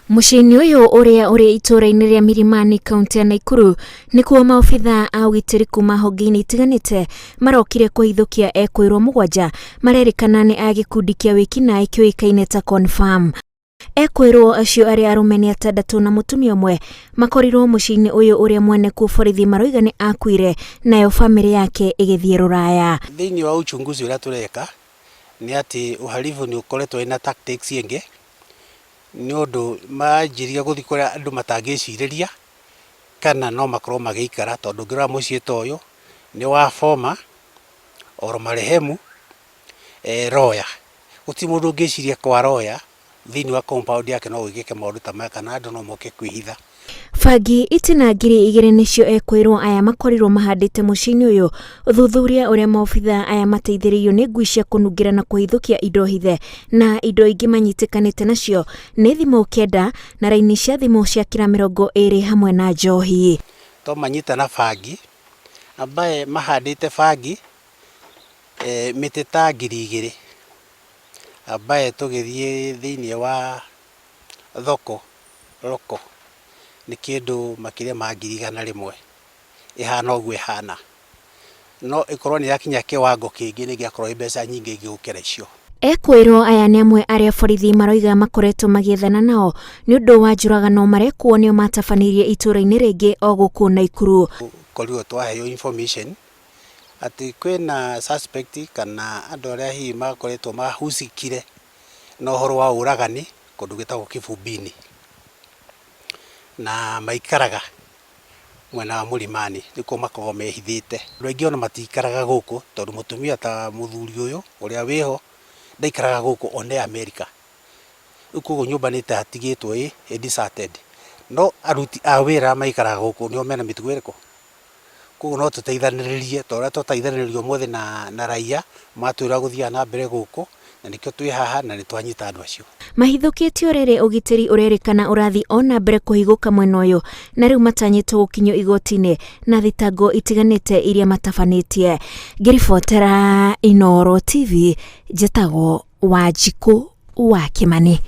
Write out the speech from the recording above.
Mũciĩ-inĩ ũyũ ũrĩa ũrĩ itũũra-inĩ rĩa Milimani kaunti ya Naikuru nĩkuo maobitha a ũgitĩri kuma honge-inĩ itiganĩte marokire kũhithũkia ekũĩrwo mũgwanja marerĩkana nĩ a gĩkundi kĩa wĩkinaĩ kĩũĩkaine ta Confirm. Ekũĩrwo acio arĩa arũme nĩ atandatũ na mũtumia ũmwe makorirwo mũciĩ-inĩ ũyũ ũrĩa mwene kuo borithi maroiga nĩ akuire nayo bamĩrĩ yake ĩgĩthiĩ rũraya. Thĩinĩ wa uchunguzi ũrĩa tũreka nĩ atĩ uhalifu nĩ ũkoretwo wĩna tactics ĩngĩ nĩ ũndũ manjirie gũthiĩ kũrĩa andũ matangĩcirĩria kana no makorwo magĩikara tondũ ũngĩrora mũciĩ ta ũyũ nĩ wa former or marehemu lawyer. Gũtirĩ mũndũ ũngĩciria kwa lawyer thĩinĩ wa compound yake no gwĩkĩke maũndũ ta maya kana andũ no moke kwĩhitha. Bangi itina 2000 nĩcio ekũĩrwo aya makorirwo mahandĩte mũciĩ-inĩ ũyũ. Ũthuthuria ũrĩa maobitha aya mateithĩrĩirio nĩ ngui cia kũnungĩra na kũhithũkia indo hithe na indo ingĩ manyitĩkanĩte nacio nĩ thimũ kenda na raini cia thimũ cia kira 20 hamwe na njohi. Twamanyita na bangi ambaye mahandĩte bangi mĩtĩ ta 2000 ambaye tũgĩthiĩ thĩinĩ wa thoko roko nĩ kĩndũ makĩria ma 100,000 ĩhana ũguo ĩhana no ĩkorwo nĩ yakinya kĩwango kĩngĩ nĩ gĩakorwo ĩ mbeca nyingĩ ingĩ gũkĩra icio. Ekũĩrwo aya nĩ amwe arĩa borithi maroiga makoretwo magĩethana nao nĩ ũndũ wa njũragano marekwo nĩo matabanĩirie itũũra-inĩ rĩngĩ o gũkũ Naikuru. Korirwo twaheo information atĩ kwĩna suspect kana andũ arĩa hihi makoretwo mahusikire na ũhoro wa ũragani kũndũ gwĩtagwo Kibumbini na maikaraga mwena wa Mũlimani nĩkuo makoragwo mehithĩte. Andũ aingĩ ona matikaraga gũkũ tondũ mũtumia ta mũthuri ũyũ ũrĩa wĩho ndaikaraga gũkũ one America. Rĩu koguo nyũmba nĩ ta ĩtigĩtwo ĩ deserted. No aruti a wĩra maikaraga gũkũ nĩo mena mĩtugo ĩrĩkũ? Koguo no tũteithanĩrĩrie ta ũrĩa twateithanĩrĩria ũmũthĩ na raia matwĩra gũthiaga na mbere gũkũ na nĩkĩo twĩ haha na nĩ twanyita andũ acio. Mahithũkĩtio rĩrĩ ũgitĩri ũrerĩkana ũrathiĩ o na mbere kũhigũka mwena ũyũ na rĩu matanyĩtwo gũkinyio igoti-inĩ na thitango itiganĩte iria matabanĩtie. Ngĩribotera Inooro TV njĩtagwo Wanjikũ wa Kĩmani.